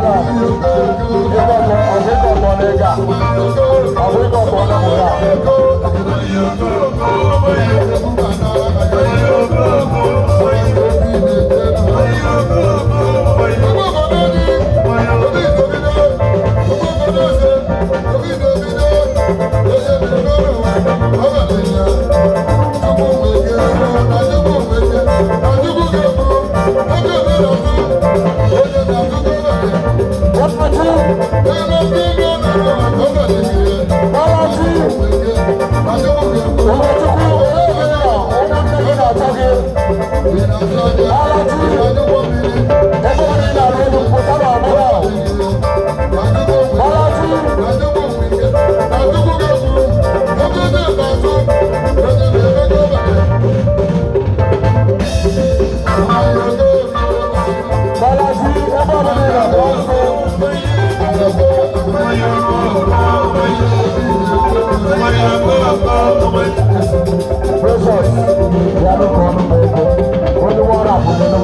Ego ọtọ, ọ bụ ego ọtọ n'ego a. Ọ bụ ego ọtọ na mụrụ a. Bọ́lájí, Ugochukwu, olee ebe ị nọ? Ụmụnne gị na-achọ gị. Bọ́lájí.